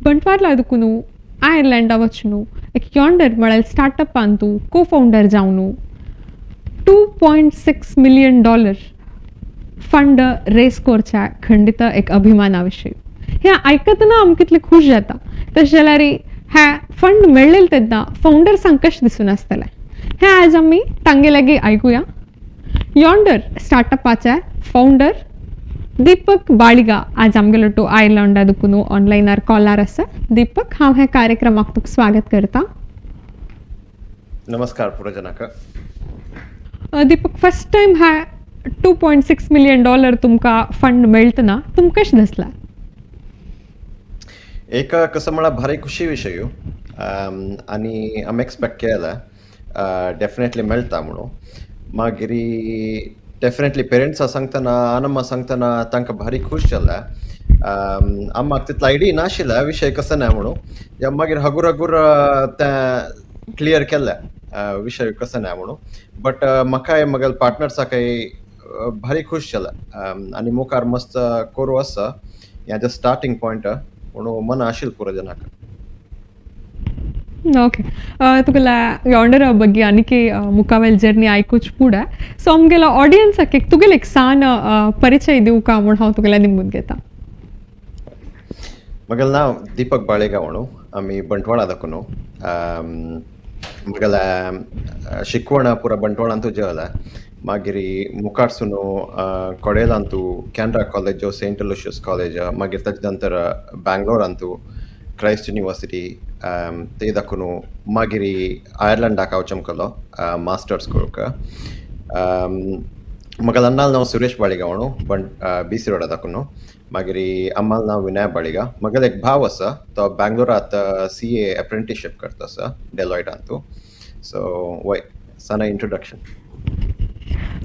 बंटवाला दुकून आयर्लंडा वचून एक यॉन्डर म्हळ्यार स्टार्टअपान तूं को फावंडर जावन $2.6 million fund raise करच्या खंडित एक अभिमाना विशय. हें आयकतना आमकां कितलें खूश जाता. तशें जाल्यार हें फंड मेळ्ळें तेन्ना फावंडर्सांक कशें दिसून आसतलें, हें आज आमी तांगे लागीं आयकुया. यॉन्डर स्टार्टअपाचे फावंडर दीपक बाळिगा आज आमगेलो टू आयर्लंडा दुकून ऑनलायनार कॉलार आसा. दीपक, हांव ह्या कार्यक्रमाक तुका स्वागत करता. नमस्कार पुरजनाक. दीपक, फर्स्ट टायम हा $2.6 million तुमकां फंड मेळतना तुमकां कशें दिसलां? एक कसं म्हळ्यार भारी खुशी विशय आनी आमी एक्सपेक्ट केला डेफिनेटली मेळटा म्हणून. मागीर डेफिनेटली पेरंट्सा सांगतना, आनम्मा सांगतना तांकां भारी खूश जाला. आम्हाक तितलो आयडिया नाशिल्ला विशय कसो ना म्हणून. मागीर हगूर हगूर तें क्लियर केलें विशय कसो ना म्हणून. बट म्हाकाय, म्हगेल्या पार्टनर्साकय भारी खूश जाला आनी मुखार मस्त करूं आसा. हें जस्ट स्टार्टींग पॉयंट म्हणून मन आशिल्लें पुरो जनाक. ओके, तुगेल्या यॉन्डरा ಬಗ್ಗೆ आनीक मुखावेल जर्नी आयकुच पुडा. सो आमगेल्या ऑडियन्साक एक तुगेले एक सान परिचय दिवका म्हूण हांव तुगेल्या निमून घेता. म्हगेलें नांव दीपक बाळेगा म्हणून. आमी बंटवाळा दाखून. म्हगेलें शिकवण पुरा बंटवाळांतू जेवला. मागीर मुखारसून कडेलांतू कॅनरा कॉलेज, सेंट अलुशियस कॉलेज, मागीर ताजे नंतर बँगलोरांतू क्रायस्ट युनिवर्सिटी ते दाखून. मागीर आयर्लंडाक हांव चमकलो मास्टर्स करूंक. म्हगेलें अण्णालें नांव सुरेश बाळिगा म्हणून, बण बी सी रोडा दाखून. मागीर अम्मालें नांव विनय बाळिगा. म्हगेलो एक भाव आसा, तो बँगलोरांत सीए अप्रेंटिसशीप करता आसा डेलॉयटांतू. सो वय, साना इंट्रोडक्शन.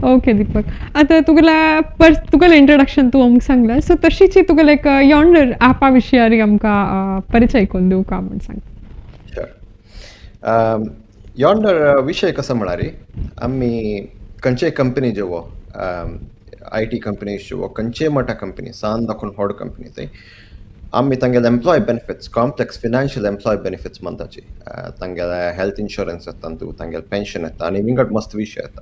ओके दीपक, आतां तुगेल्या पर्स तुगेलें इंट्रोडक्शन तूं आमकां सांगलें, सो तशीच तुगेलें एक यॉन्डर ॲपा विशयारी आमकां परिचय करून दिवका म्हूण सांग. शुअर. यॉन्डर विशय कसो म्हळ्यार, आमी खंयचेय कंपनी जेवो, IT company जेवो, खंयचेय मोठ्या कंपनी, सान दाखून व्हड कंपनी, थंय आमी तांगेले employee benefits, complex financial employee benefits म्हणटाची. तांगेले हेल्थ इन्शुरन्स येता तातूंत, तांगेले पेन्शन येता आनी विंगड मस्त विशय येता.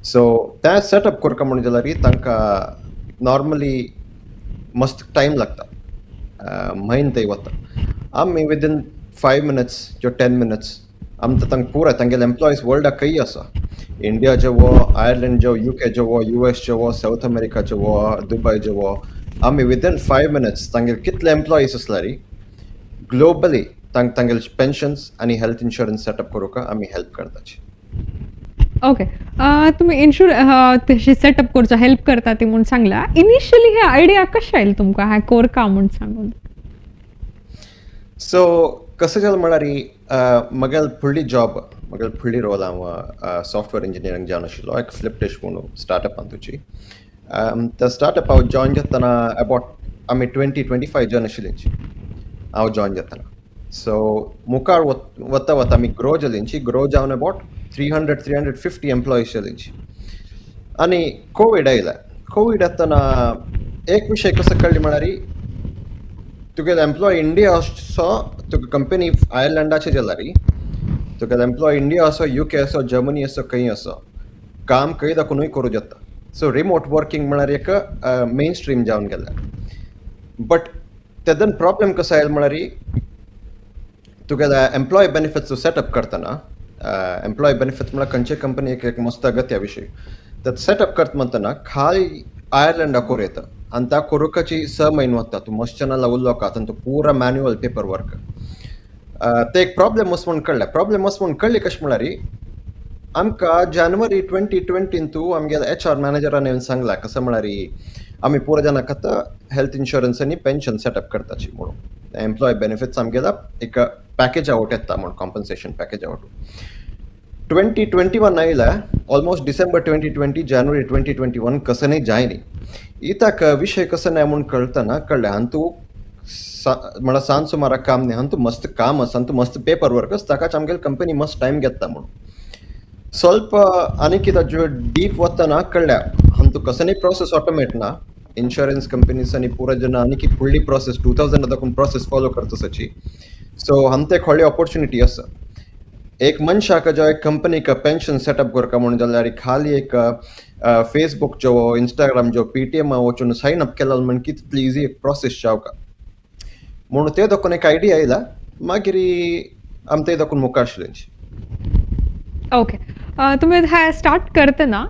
सो तें सेटअप करता म्हणून जाल्यार तांकां नॉर्मली मस्त टायम लागता, म्हयन थंय वता. आमी विदीन 5 मिनट्स जो 10 मिनट्स आमकां तांकां पुराय तांगेले एम्प्लॉईज वर्ल्डाक खंय आसा, इंडिया जेवो, आयर्लंड जेवो, युके जेवो, यूएस जेवो, सावथ अमेरिका जेवो, दुबय जेवो, आमी विदीन 5 मिनट्स तांगेले कितले एम्प्लॉईज आसल्यार ग्लोबली तांगेले पेन्शन्स आनी हेल्थ इन्शुरन्स सेटअप करूंक आमी हेल्प करताची. ओके, तुमी इन्शुर तशी सेटअप करचो हेल्प करता ती म्हूण सांगला. इनिशियली हे आयडिया कशें आयलें तुमकां हें कोरका म्हूण सांगून? सो कसं जालें म्हळ्यार, म्हगेले फुडली जॉब, म्हगेले फुडली रोल हांव सॉफ्टवेअर इंजिनियरींग जावन आशिल्लो एक फ्लिपडिश म्हणून स्टार्टअपान तुजी. त्या स्टार्टअप हांव जॉयन जातना अबावट आमी 20-25 जण आशिल्लीं हांव जॉयन जातना. सो मुखार वता वता आमी ग्रो जालींची. ग्रो जावन अबावट 300, 350 एम्प्लॉईज जालींची आनी कोवीड आयलें. कोवीड येतना एक विशय कसो कळ्ळें म्हळ्यार, तुगेले एम्प्लॉय इंडिया असो, तुका कंपनी आयर्लंडाचे जाल्यार तुगेले एम्प्लॉय इंडिया असो, युके असो, जर्मनी असो, खंय असो, काम खंय दाखोवनूय करूं जाता. सो रिमोट वर्किंग म्हळ्यार एक मेन स्ट्रीम जावन गेलें. बट तेदन प्रॉब्लेम कसो आयलो म्हळ्यार, तुगेले एम्प्लॉय बेनिफिट्स सेटअप करतना, एम्प्लॉय बेनिफिट्स म्हळ्यार खंयचे कंपनीक एक मस्त अगत्य विशय, तर सेटअप करता म्हणतना खाली आयर्लंडा करूं येता आनी त्या करुकाची 6 म्हयने वता. तूं मस्त जणां उरलो का तूं पुरा मॅन्युअल पेपर वर्क. ते एक प्रॉब्लेम आसा म्हूण कळ्ळें. प्रॉब्लेम आसा म्हूण कळ्ळें कशें म्हळ्यार, आमकां जानेवारी 2020तू आमगेल्या एचआर मॅनेजरान येवन सांगला, कसं म्हळ्यार, आमी पुरा जाणां आतां हेल्थ इन्शुरन्स आनी पेन्शन सेटअप करताची म्हणून. एम्प्लॉय बेनिफिट्स आमगेला एक पॅकेज आवट येता म्हणून, कॉम्पन्सेशन पॅकेज आवट. 2021 आयला, ऑलमोस्ट डिसेंबर 2020, जानेवारी 2021 कसं जायनी. इताक विशय कसं नाही म्हणून कळतना कळ्ळें, हांतू म्हळ्यार सांज सुमाराक काम न्ही, हांतू मस्त काम आसा, हांतू मस्त पेपर वर्क आसा, ताकाच आमगेली कंपनी मस्त टायम घेता म्हणून. ಸ್ವಲ್ಪ आनी कितें डीप वतना कळ्ळें, हांतू कसं प्रोसेस ऑटोमेट ना. इन्शुरन्स कंपनीज आनी पुरा जेन्ना आनी एक व्हडली प्रोसेस 2000 दाखून प्रोसेस फॉलो करता तशी. सो आमकां एक व्हडली ऑपॉर्च्युनिटी आसा. एक मनशाक जो एक कंपनीक पेन्शन सेटअप करता म्हणून जाल्यार खाली एक फेसबूक जो, इंस्टाग्राम जो, पेटीएम वचून सायन अप केला म्हण कितली इजी एक प्रोसेस जावका म्हणून ते दाखोवन एक आयडिया आयला. मागीर आम ते दाखोवन मुखार आशिल्ले. ओके, तुमी हे स्टार्ट करतना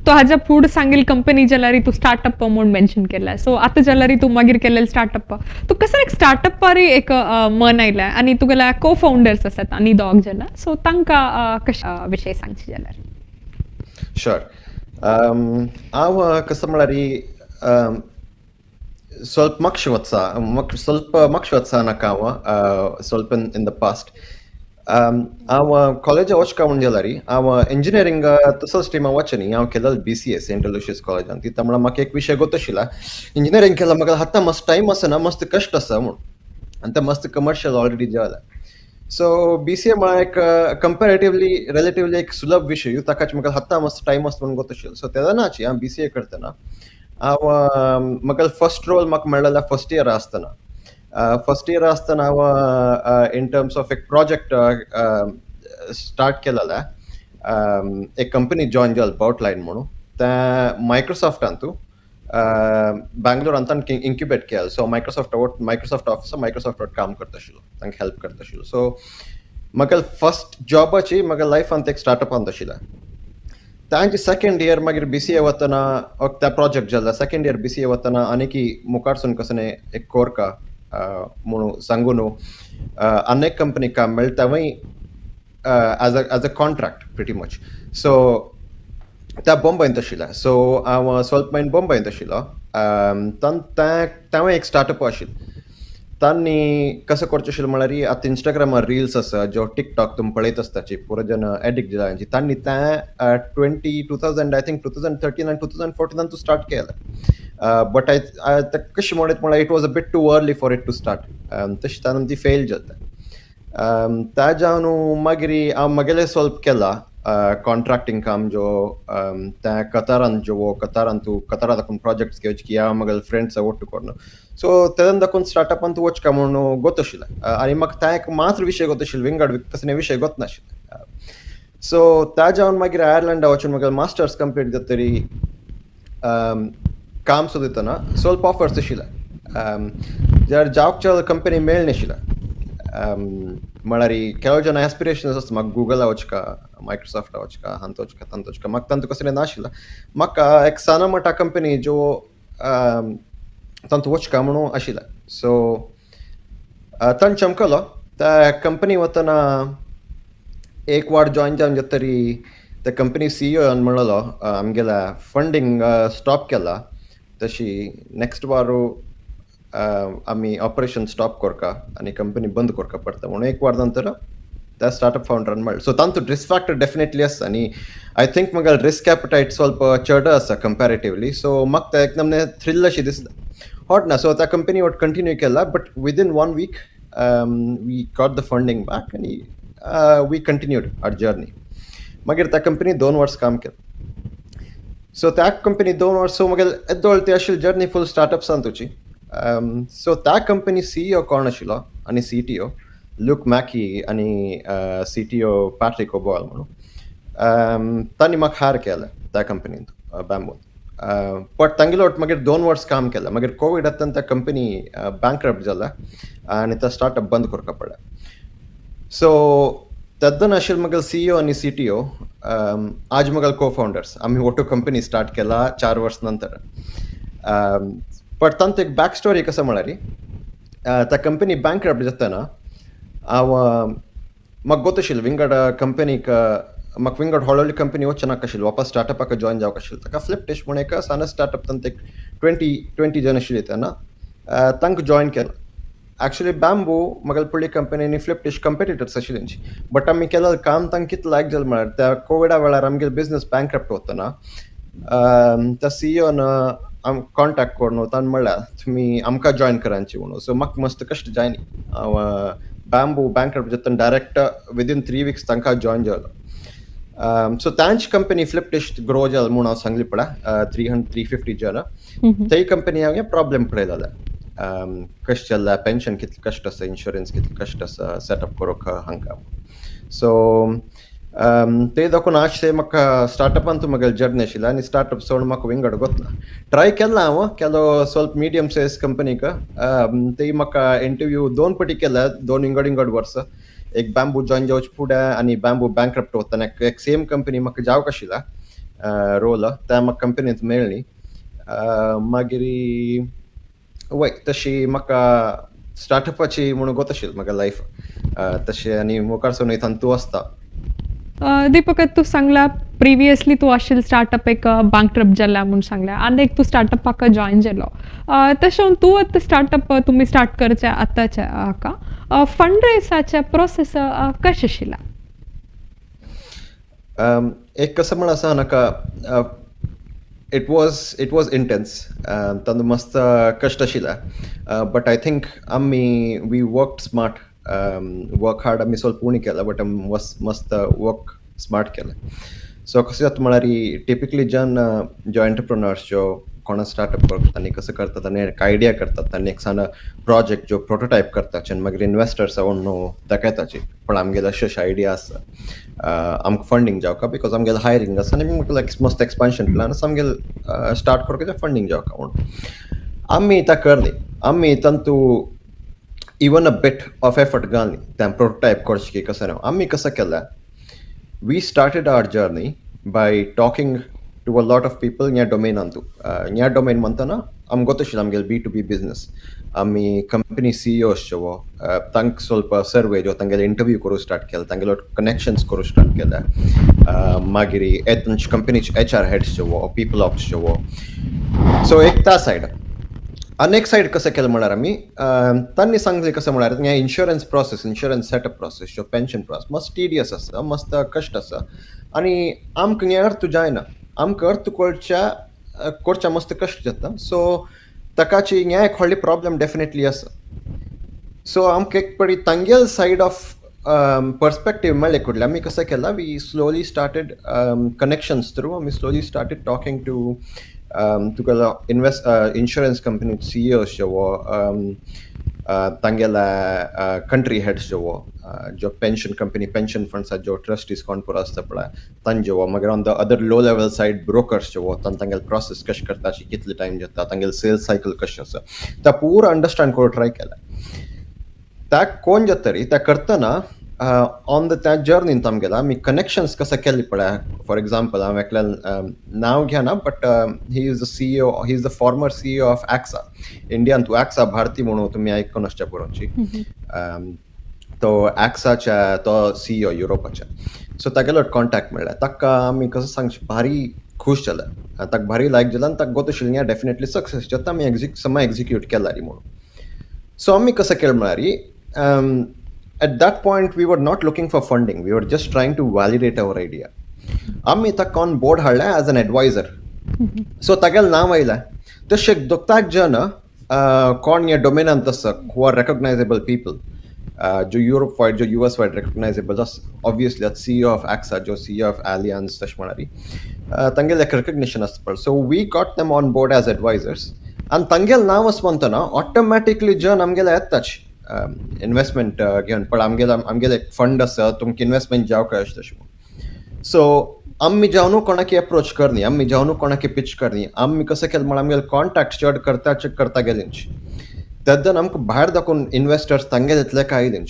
तो हाज्या फुड सांगील कंपनी जाल्यार तूं स्टार्टअप म्हूण मेन्शन केलां. सो आतां जाल्यार तूं मागीर केलेलें स्टार्टअप, तूं कसो एक स्टार्टअपार एक मन आयलें आनी तुगेले को फावंडर्स आसात आनी दोग जाणां, सो तांकां कशें विशय सांगचे जाल्यार? शुअर. हांव कसो म्हळ्यार ಸ್ವಲ್ಪ ಮಕ್ಷ ವತ್ಸ ಸ್ವಲ್ಪ ಮಕ್ಷ ವತ್ಸ नाका हांव ಸ್ವಲ್ಪ इन the past. हांव कॉलेजा वचका म्हूण जाल्यार हांव इंजिनियरींग तसो स्ट्रीमा वचनी. हांव केलेलो बीसीए सेंट अलुशियस कॉलेजान. ती म्हळ्यार म्हाका एक विशय गोत आशिल्ला, इंजिनियरींग केला म्हाका आतां मस्त टायम आसना, मस्त कश्ट आसा म्हूण, आनी तें मस्त कमर्शियल ऑलरेडी जाला. सो बीसीए म्हळ्यार एक कंपेरेटिवली रिलेटिवली एक सुलभ विशय, ताकाच म्हाका आतां मस्त टायम आसा म्हूण गोत आशिल्लो. सो तेन्नाच हांव बीसीए करतना हांव म्हाका फर्स्ट रोल म्हाका मेळ्ळेलो फर्स्ट इयर आसतना. फर्स्ट इयर आसतना हांव इन टर्म्स ऑफ एक प्रोजेक्ट स्टार्ट केलेलें. एक कंपनी जॉयन जाल बाउटलायन म्हणून, तें मायक्रोसॉफ्टान तूं बँगलोरान तांकां इन्क्युबेट केलें. सो मायक्रोसॉफ्ट मायक्रोसॉफ्ट ऑफिसा मायक्रोसॉफ्ट काम करता आशिल्लो, तांकां हेल्प करता आशिल्लो. सो म्हाका फर्स्ट जॉबाची म्हाका लायफांत एक स्टार्टअपांत आशिल्लें. तांचे सेकंड इयर मागीर बीसीए वतना त्या प्रोजेक्ट जाल्लो. सेकंड इयर बीसीए वतना आनीक मुखारसून कसो एक कोरका म्हणून सांगून अनेक कंपनी काम मेळटा वय as a contract pretty much. So त्या बॉम्बेंत आशिल्लें. सो हांव स्वल्प म्हयनो बॉम्बेंत आशिल्लो. तें एक स्टार्टअप आशिल्लें. तांणी कसो करचें आशिल्लें म्हळ्यार आतां इंस्टाग्रामार रिल्स आसा जो टिकटॉक तुमी पळयत आसताची, पुरो जन एडिक्ट जाला. तांणी तें twenty two thousand I think 2013 आनी 2014 तूं स्टार्ट केलें. बट I कशें म्हणत म्हळ्यार it was a bit too early for it to start. तशें तातूंत ती फेल जाता. त्या जावन मागीर हांव म्हगेलें स्वल्प केलां कॉन्ट्रॅक्टींग काम जो त्या कतारान जो कतारान तूं कतारा दाखोवन प्रोजेक्ट्स घेवचे की हांव म्हगेले फ्रेंड्स ಒಟ್ಟು ಕೊಡ್ನು. ಸೊ तेन्ना दाखोवन स्टार्टअपान तूं वचका म्हणून गोत आशिल्लें. आनी म्हाका तें एक मात्र विशय गोत आशिल्लो, विंगड कसले विशय गोत नाशिल्ले. सो त्या जावन मागीर आयर्लंडा वचून म्हगेलें मास्टर्स कंप्लीट जातरी काम सोदतना स्वल्प ऑफर्स आशिल्ले. जाल्यार जावक कंपनी मेळनाशिल्लें. म्हळ्यार ಕೆಲವು ಜನ ಆಸ್ಪಿರೇಷನ್ಸ್ आसता, म्हाका गुगला वचका, मायक्रोसॉफ्टा वचका, हांत वचका, तांत वचका. म्हाका तांतू कसलें नाशिल्लें. म्हाका एक साना कंपनी जो तांतू वचका म्हणून आशिल्लें. सो तांणी चमकलो त्या कंपनी वतना एक वार जॉयन जावन जातरी त्या कंपनी सीईओन म्हणलो, आमगेल्या फंडींग स्टॉप केला, तशी नेक्स्ट वारू आमी ऑपरेशन स्टॉप करका आनी कंपनी बंद करका पडटा म्हणून एक वार नंतर त्या स्टार्टअप फावंडरान म्हणलें. सो तांतू रिस्क फॅक्टर डेफिनेटली आसा आनी I think म्हगेलें रिस्क एपिटायट स्वल्प चड आसा कंपॅरेटिवली. सो म्हाका तें एकदम थ्रिल अशें दिसता हॉट ना. सो त्या कंपनी वट कंटिन्यू केला, but within one week we got the funding back आनी we continued our journey. मागीर त्या कंपनी 2 वर्स काम केलें. सो त्या कंपनी 2 वर्स, सो मागीर येदोळ ती आशिल्ली जर्नी फूल स्टार्टअप्सान तुजी. सो त्या कंपनी सीईओ कोण आशिल्लो आनी सीटीओ लूक मॅकी आनी सीटीओ पॅट्रिक ओबॉयल म्हणून, तांणी म्हाका हायर केलें त्या कंपनींत बॅम्बून. बट तांगेलो मागीर 2 वर्स काम केलें. मागीर कोवीड आतां त्या कंपनी बँकरप्ट जाला आनी तो स्टार्टअप बंद करपा पडलें. सो तेन्ना आशिल्ले म्हगेले सीईओ आनी सीटीओ आज म्हगेले को फावंडर्स. आमी ओटो कंपनी स्टार्ट केला 4 वर्स नंतर. बट तांतू एक बॅक स्टोरी कसो म्हळ्यार त्या कंपनी बँकरप्ट जातना हांव म्हाका गोत आशिल्लें विंगड कंपनीक म्हाका विंगड व्हडली व्हडली कंपनी वचचें नाका आशिल्लें, वापस स्टार्टअपाक जॉयन जावंक आशिल्लें. ताका फ्लिपडिश म्हूण एक सान स्टार्टअप तांतू एक 20 जन आशिल्ले तेन्ना, तांकां जॉयन केलें. एक्चुअली बॅम्बू म्हगेले पयली कंपनी आनी फ्लिपडिश कंपिटिटर्स आशिल्ली, बट आमी केलें काम तांकां कितलें लायक जालें म्हळ्यार त्या कोविडा वेळार आमगेलो बिजनस बँकरप्ट वतना त्या सीईओन आम कॉन्टॅक्ट करून ताणें म्हणलें तुमी आमकां जॉयन करांची म्हणून. सो म्हाका मस्त कश्ट जायनी, हांव बॅम्बू बँकरप्ट जातना डायरेक्ट विदीन 3 वीक्स तांकां जॉयन जालो. सो तांची कंपनी फ्लिपडिश ग्रो जाल म्हूण हांव सांगली पळय, 300 350 जन, थंय कंपनी हांवें प्रॉब्लेम पळयलेले, कशें चल्ला, पेन्शन कितलें कश्ट आसा, इन्शुरन्स कितलें कश्ट आसा सेटअप करूंक हांकां. सो ते दाखोवन आज ते म्हाका स्टार्टअपान तूं म्हगेलें जर्नी आशिल्लें आनी स्टार्टअप सोड म्हाका विंगड गोतना ट्राय केला हांव केलो स्वल्प मिडियम सायज कंपनीक. ते म्हाका इंटरव्यू दोन पटी केल्या, दोन विंगड विंगड वर्सां, एक बॅम्बू जॉयन जावचे फुडें आनी बॅम्बू बँकरप्ट वतना एक सेम कंपनी म्हाका जावंक आशिल्ला रोल, त्या म्हाका कंपनींत मेळ्ळी. मागीर वय तशी म्हाका स्टार्टअपाची म्हणून गोत आशिल्ली म्हाका लायफ तशें आनी मुखार सरून तूं आसता. दीपक, तूं सांगला प्रिवियसली तूं आशिल्लो स्टार्टअप एक बँकरप्ट जाला म्हूण सांगलें आनी एक तूं स्टार्टअपाक जॉयन जालो. तशें तूं आतां स्टार्टअप तुमी स्टार्ट करचे आतांच्या हाका फंड रेसाचे प्रोसेस कशें आशिल्ला? एक कसं म्हण आसा नाका, it was intense. तांदू मस्त कश्ट आशिल्ले, बट I think आमी we work smart, work hard. आमी स्वल्प उणी केला बट आमी मस्त वर्क स्मार्ट केलें. सो कशें जाता म्हळ्यार, टिपिकली जन जो एंटरप्रोनर्स जो कोणा स्टार्टअप करतात आनी कसो करतात आनी एक आयडिया करतात आनी एक सान प्रोजेक्ट जो प्रोटोटायप करतात आनी मागीर इन्वेस्टर्स म्हणून दाखयताची, पण आमगेले अशें अशें आयडिया आसा, आमकां फंडींग जावका because आमगेलें हायरींग आसा आनी लायक मस्त एक्सपान्शन प्लॅन आसा, आमगेलें स्टार्ट करपाक फंडींग जावका म्हणून. आमी ता करली, आमी तांतू even a bit of effort घालनी त्या प्रोटोटायप करचे की कसं ना. आमी कसं केलें, we started our journey by talking to a lot of people ह्या डोमेनांतू. ह्या डोमेन म्हणतना आमकां गोत आशिल्लें आमगेले बी टू बी बिजनस. आमी कंपनी सीईओस जो तांकां ಸ್ವಲ್ಪ सर्वे जो तांगेले इंटरव्यू करूं स्टार्ट केलें, तांगेलो कनेक्शन्स करूं स्टार्ट केलें. मागीर तांचे कंपनीचे एचआर हेड्स जो, पीपल ऑप्स जो, सो एक त्या सायड. आनी एक सायड कसं केलें म्हळ्यार, आमी तांणी सांगलें कसं म्हळ्यार, हें insurance process, insurance setup process जो पेन्शन प्रोसेस मस्त टिडियस आसा, मस्त कश्ट आसा आनी आमकां हें अर्थ जायना, आमकां अर्थ करच्या करच्या मस्त कश्ट जाता. सो ताकाची हें एक व्हडली प्रॉब्लम डेफिनेटली आसा. सो आमकां एक पडी तांगेल सायड ऑफ पर्सपेक्टीव मेळ्ळें कुडलें. आमी कसं केलां, we slowly started connections through, आमी स्लोली स्टार्टेड टॉकिंग टू तुगेलो इन्वेस्ट इन्शुरन्स कंपनी सीईओस जो, तांगेले कंट्री हेड्स जो, जो पेन्शन कंपनी, पेन्शन फंड्स जो ट्रस्टीज कोण पुरो आसता पळय तांचे, मागीर on the other low level side brokers जो, तांगेले प्रोसेस कशें करता, कितले टायम जाता, तांगेले सेल्स सायकल कशें आसा, त्या पुरो अंडरस्टँड करूंक ट्राय केलें. त्या कोण जाता त्या करतना ऑन the त्या जर्नीन आमगेला आमी कनेक्शन्स कसं केले पळय. फॉर एग्जाम्पल, हांव एकल्यान नांव घेना, but he is the CEO, he is the former CEO of AXA इंडियान. तूं एक्सा भारती म्हणून तुमी आयकून आसच्या बरोवची. तो एक्साच्या तो सीईओ युरोपाच्या, सो तागेलो कॉन्टॅक्ट मेळ्ळा. ताका आमी कसं सांगचें, भारी खूश जालें, ताका भारी लायक जालें आनी ताका गोत आशिल्लें डेफिनेटली सक्सेस जाता आमी समा एक्झिक्यूट केला म्हणून. सो आमी कसं केलें म्हळ्यार, at that point we were not looking for funding, we were just trying to validate our idea. आमी ताका ऑन बोर्ड हाडलें एज एन एडवायझर. सो तागेलें नांव आयलें. तशें दोगताक जन कोण ह्या डोमेनांत आसा who are recognisable people, जो युरोप वायड, जो यूएस वायड रेकग्नायजेबल आसा, ऑब्वियसली आतां सीईओ ऑफ एक्सा जो सीईओ ऑफ आलियन्स तशें म्हळ्यार तांगेलें एक रेकग्निशन आसता पळय. So we got them on board as advisors आनी तांगेलें नांव आसा म्हणटना ऑटोमॅटिकली जन आमगेले येताच इन्वेस्टमेंट घेवन, पण आमगेले एक फंड आसा, तुमकां इन्वेस्टमेंट जावं काय अशें तशें म्हणून. सो आमी जावन कोणाकी अप्रोच करनी, आमी जावन कोणाकी पिच करनी. आमी कसं केलें म्हळ्यार, आमगेले कॉन्टॅक्ट चड करता करता गेलेंच तेन्ना आमकां भायर दाखोवन इन्वेस्टर्स तांगेले येतले काय आयलेंच,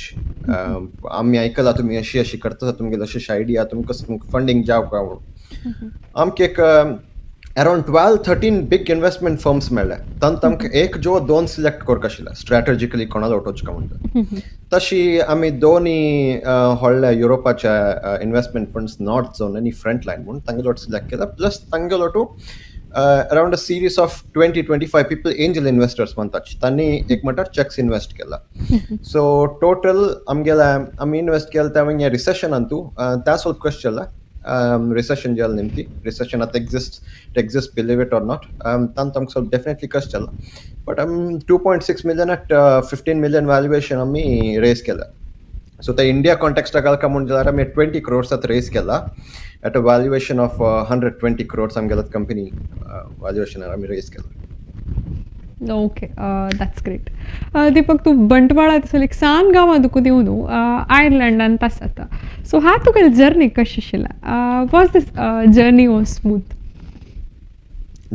आमी आयकलां तुमी अशी अशी करता, तुमगेले अशी अशी आयडिया, तुमकां कसं तुमकां फंडींग जावं काय म्हणून. आमकां एक around 12 13 big investment firms मेळ्ळे. तांत आमकां एक जो दोन सिलेक्ट करपाक आशिल्ले स्ट्रॅटजिकली कोणाला वचोवचें काय म्हणटा. तशी आमी दोनी व्हडल्या युरोपाच्या इन्वेस्टमेंट फंड्स, नॉर्थ झोन आनी फ्रंट लायन म्हूण, तांगेलो सिलेक्ट केला. प्लस तांगेलो to around a series of 20 25 people, angel investors म्हणतात, तांणी एक म्हणटात चॅक्स इन्वेस्ट केला. सो टोटल आमगेले आमी इन्वेस्ट केलें त्या मागीर रिसेशनान तूं त्या स्वल्प कशें जालें, रिसेशन जालें नेमकी, रिसेशन आतां exist, it exist, believe it or not. तांत आमकां स्वल्प डेफिनेटली कशें जालां, बट आमी 2.6 million at 15 million valuation आमी रेज केला. सो ते इंडिया कॉन्टेक्स्टाक घालका म्हूण जाल्यार आमी 20 क्रोर्सात रेज केला. at a valuation of 120 crores आमगेलो कंपनी व्हॅल्युएशन आमी रेज केला. Okay, that's great. Deepak, तूं बंटवाळा तसो एक सान गांवां तुका दिवन आयर्लंडान आसाता, सो हा तुगेली जर्नी कशी आशिल्ला? Was this journey was smooth?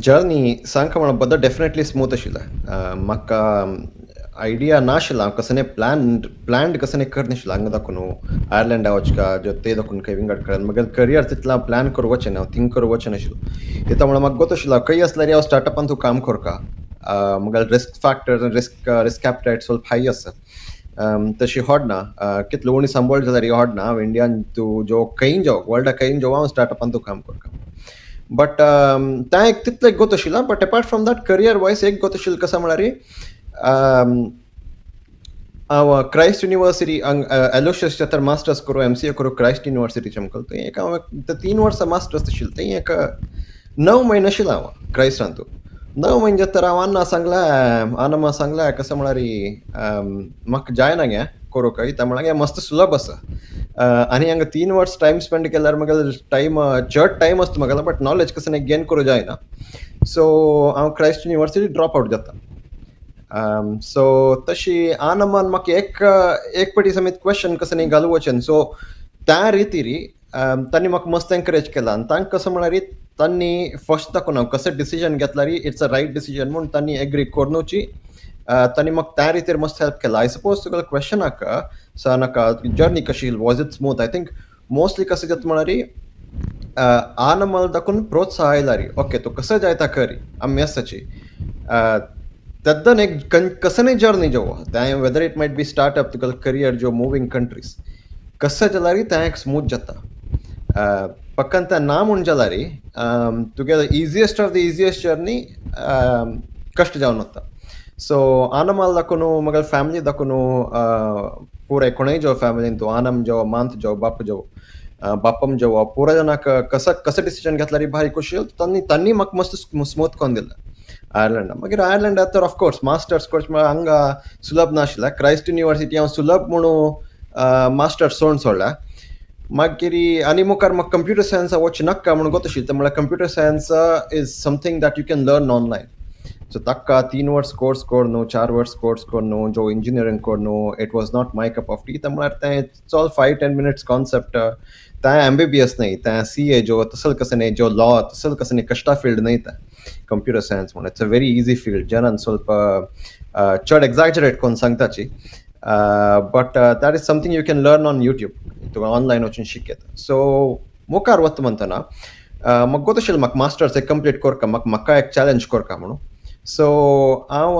Journey सांगका म्हणून बद्दल डेफिनेटली स्मूथ आशिल्लें. म्हाका आयडिया नाशिल्लो, हांव कसने प्लॅन प्लॅन्ड कसने कर नाशिल्लो. हांगा दाखोवन आयर्लंडा वचका जो ते दाखोवन खंय विंगड कडेन म्हगेलें करियर तितलें हांव प्लॅन करूं वचना, हांव थिंक करूं वचनाशिल्लो. कित्याक म्हणल्यार म्हाका गोत आशिल्लो, खंय आसल्यार हांव स्टार्टअपान तूं काम करका, म्हगेलें risk factor, risk appetite ಸ್ವಲ್ಪ हाय आसा. तशी होडना, कितलो उणी सांबाळ जाल्यार होडना. हांव इंडियान तूं जो खंय जावं, वर्ल्डा खंय जावं, हांव स्टार्टअपान तूं काम करका. बट तें एक तितलें गोत आशिल्लें. But apart from that, career wise एक गोत आशिल्लें. कसो म्हळ्यार हांव क्रायस्ट युनिवर्सिटी हांग एलोशियस तर मास्टर्स करूं, एमसीए करूं क्रायस्ट युनिवर्सिटी चमकल. थंय एक हांव 3 वर्सां मास्टर्स आशिल्लें. थंय एक 9 म्हयने आशिल्लो हांव क्रायस्टांतू. 9 म्हयने जाता हांव अन्ना सांगलें, आनम्मा सांगलें, कसो म्हळ्यार म्हाका जायना गे करूंक. कित्याक म्हळ्यार मस्त सुलभ आसा आनी हांगा 3 वर्स टायम स्पेंड केल्यार म्हगेलो टायम चड टायम आसता म्हगेलो, बट नॉलेज कसो गेन करूं जायना. सो हांव क्रायस्ट युनिवर्सिटी ड्रॉप आवट जाता. सो तशी आनमान म्हाका एक एक पटी समेत क्वेश्चन कसो न्ही घालू वचन. सो त्या रितीरी तांणी म्हाका मस्त एनकरेज केला आनी तांकां कसो म्हळ्यार तांणी फर्स्ट दाखोवन हांव कसो डिसिजन घेतल्यार it's a right decision म्हूण तांणी एग्री करुनूची तांणी म्हाका त्या रितीर मस्त हेल्प केला. I suppose तुगेलो क्वेश्चनाक सो नाका, जर्नी कशी, was it smooth, I think mostly कसं जाता म्हळ्यार आनमल दाखोवन प्रोत्साह आयला, ओके, तूं कसं जायता करी, आमी आसाची. तेद्दन एक कसं जर्नी जो तें, whether it might be startup, तुगेलो करियर जो, मुवींग कंट्रीज, कसं जाल्यार तें एक स्मूथ जाता. पक्कन तें ना म्हूण जाल्यार तुगेलो easiest of the easiest journey कश्ट जावन वता. सो आनमाल दाखोवन, म्हगेले फॅमिली दाखोवन, पुराय कोणूय जो फॅमिलीन, तूं आनम जावं, मांत जावं, बाप जावं, बाप्पम जावं, पुराय जाणांक कसं कसं डिसिजन घेतल्यार भारी खोशी. तांणी म्हाका मस्त स्मूथ करून दिलें आयर्लंडा. मागीर आयर्लंडा तर ऑफकोर्स मास्टर्स कोर्स म्हळ्यार हांगा सुलभ नाशिल्लें. क्रायस्ट युनिवर्सिटी हांव सुलभ म्हणून मास्टर्स सोडून सोडल्या. मागीर आनी मुखार म्हाका कंप्युटर सायन्सा वच नाका म्हणून गोत आशिल्लें. म्हळ्यार computer science is something that you can learn online. So ताका 3 वर्स कोर्स करून, 4 वर्स कोर्स करून, जो इंजिनियरींग करून, it was not my cup of tea. म्हळ्यार तें it's all 5-10 minutes concept. तें एमबीबीएस न्हय, तें सीए जो तसल कसं न्हय, जो लॉ तसल कसं न्हय, कश्टा फील्ड न्हय तें कंप्युटर सायन्स म्हणून. It's a very easy field. जनान ಸ್ವಲ್ಪ चड एक्झॅजरेट करून सांगताची, but that is something you can learn on YouTube. तुका ऑनलायन वचून शिकयता. सो मुखार वता म्हणटना म्हाका गोत आशिल्लें, म्हाका मास्टर्स एक कंप्लीट करका, म्हाका म्हाका एक चॅलेंज करका म्हणून. सो हांव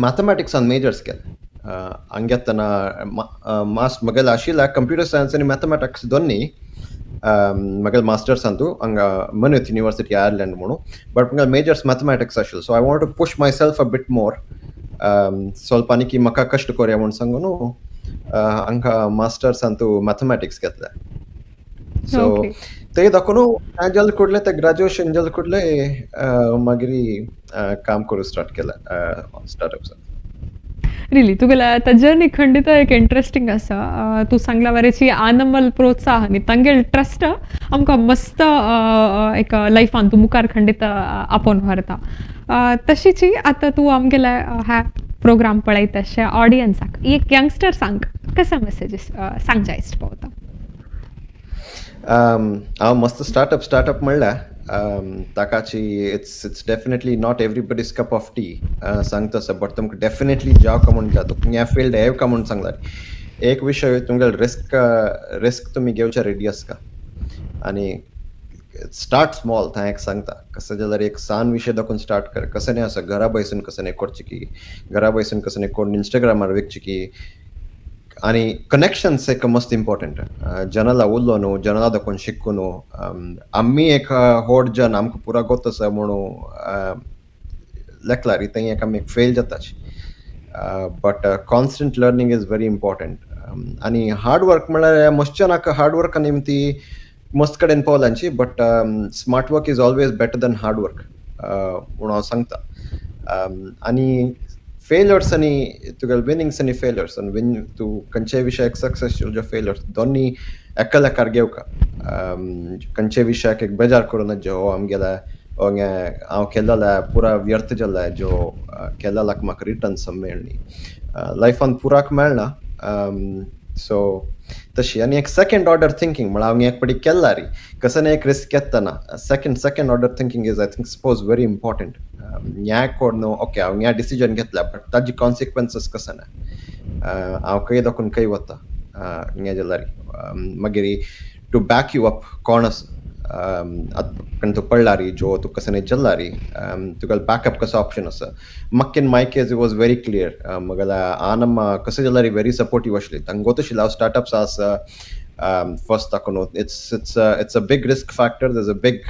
मॅथमॅटिक्सान मेजर्स केलें हांगा घेतना. मास म्हगेलें आशिल्लें कंप्युटर सायन्स आनी मॅथमॅटिक्स दोन्ही म्हगेलें मास्टर्सान तूं हांगा मनुथ युनिवर्सिटी आयर्लंड म्हणून, बट म्हगेलें मेजर्स मॅथमॅटिक्स आशिल्लें. So I want to push myself a bit more, ಸ್ವಲ್ಪ आनी म्हाका कश्ट करया म्हूण सांगून हांगा मास्टर्सान तूं मॅथमॅटिक्स घेतलें. सो ते दाखोवन जल कुडले, ते ग्रॅज्युएशन जल कुडले, मागीर काम करूं स्टार्ट केलें स्टार्टअप्सान. रिली, तुगेले आतां जर्नी खंडित एक इंट्रस्टिंग आसा. तूं सांगला वरेची आनमल प्रोत्साहन आनी तांगेले ट्रस्ट आमकां मस्त एक लायफान तूं मुखार खंडित आपोवन व्हरता. तशीच आतां तूं आमगेले ह्या प्रोग्राम पळयता अशे ऑडियन्साक, एक यंगस्टर्सांक कसो मेसेजीस सांग जाय पावता? हांव मस्त स्टार्टअप स्टार्टअप म्हणल्यार ताकाची it's definitely not everybody's cup of tea सांगता आसा, बट तुमकां डेफिनेटली जाव का म्हूण जाय, तुका ह्या फिल्ड येव का म्हूण सांगल्यार एक विशय तुमगेलो रिस्क. रिस्क तुमी घेवच्या रेडी आसा आनी स्टार्ट स्मॉल. थंय एक सांगता, कसं जाल्यार एक सान विशय दाखोवन स्टार्ट कर. कसं न्ही आसा, घरा बैसून कसं न्ही करचें की, घरा बैसून कसं न्ही कोण इंस्टाग्रामार विकचें की. आनी कनेक्शन्स एक मस्त इम्पॉर्टंट. जनाला उरलो न्हू, जनाला दाखोवन शिकू न्हू. आमी एक होड जन आमकां पुरा गोत आसा म्हणून लेखल्यार थंय एक आमी फेल जाताची. But constant learning is very important. आनी हार्ड वर्क म्हळ्यार मस्त हार्ड वर्क आनी ती मस्त कडेन पावलांची, but smart work is always better than hard work म्हणून हांव सांगता. आनी फेल्यर्स आनी तुगेले विनिंग्स आनी फेल्यर्स आनी विन तूं खंयच्याय विशयाक सक्सेस जो फेल्यर्स दोन्ही एकलेकार घेवका, खंयचे विशयाक एक बेजार करूं जो हो आमगेले हांव केल्लें पुरा व्यर्थ जालें, जो केल्ल्याक म्हाका रिटर्न सम मेळ्ळी लायफान पुराक मेळना. सो तशी आनी एक सेकंड ऑर्डर थिंकींग म्हळ्यार हांव एक पटी केल्ला री कसं एक रिस्क घेतना second order thinking is, I think, suppose very important. न्याय कोण ओके हांव ह्या डिसिजन घेतला बट ताजी कॉन्सिक्वन्सीस कसं ना, हांव खंय दाखोवन खंय वता हें जाल्यार मागीर टू बॅक you up कोण आसा. आतां तूं पडला री जो तूं कसं जाल्ला री तुका बॅकअप कसो ऑप्शन आसा. म्हाका in my case it was very clear. म्हगेल्या आनम्मा कसं जाल्यार व्हेरी सपोर्टीव आशिल्ली. तांकां गोत आशिल्लें हांव स्टार्टअप्स आसा फर्स्ट दाखोवन it's a big risk factor, there's a big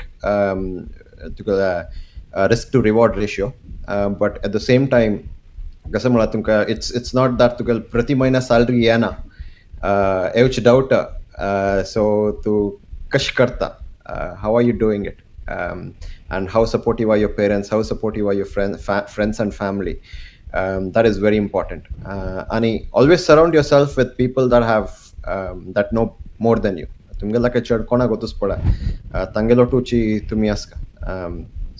तुका risk to reward ratio, but at the same time कसं म्हळ्यार तुमकां it's not that तुका प्रति म्हयन्या सॅलरी येना येवची डावट. सो तूं कशें करता, how are you doing it, and how supportive are your parents, how supportive are your friends and family, that is very important. And always surround yourself with people that have that know more than you. तुमगेला काय चड कोणाक गोतूच पडा तांगेलो टूची तुमी आसका.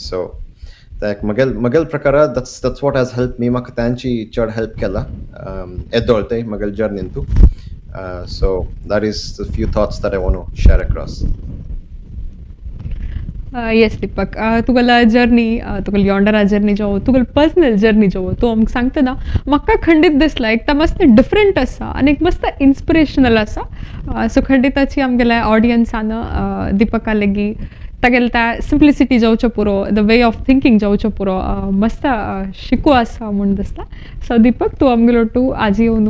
So एक म्हगेल प्रकार that's what has help me. म्हाका तांची चड हेल्प केला येदोळ ते म्हगेल जर्नीन तूं. So that is the few thoughts that I want to share across. Yes Deepak, तुगेला जर्नी, तुगेली योंडरा जर्नी जो, तुगेली पर्सनल जर्नी जो तूं आमकां सांगतना म्हाका खंडीत दिसला एक तर मस्त डिफरंट आसा आनी एक मस्त इन्स्पिरेशनल आसा. सो खंडिताची आमगेल्या ऑडियन्सान दीपका लेगी तागेले त्या सिंप्लिसिटी जावचो पुरो, the way of thinking जावचो पुरो, मस्त शिकू आसा म्हूण दिसता. सो दीपक, तूं आमगेलो टू आज येवन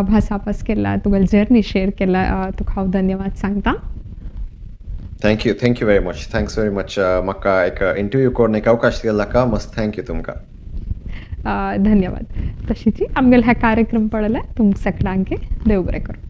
भासाभास केला, तुगेली जर्नी शेअर केला, तुका हांव धन्यवाद सांगता. Thank you very much, thanks very much. म्हाका एक इंटरव्यू करून एक अवकाश दिल्ला, मस्त thank you तुमकां. धन्यवाद. तशीच आमगेले हा कार्यक्रम पळयल्यार तुमकां सगळ्यांक देव बरें करूं.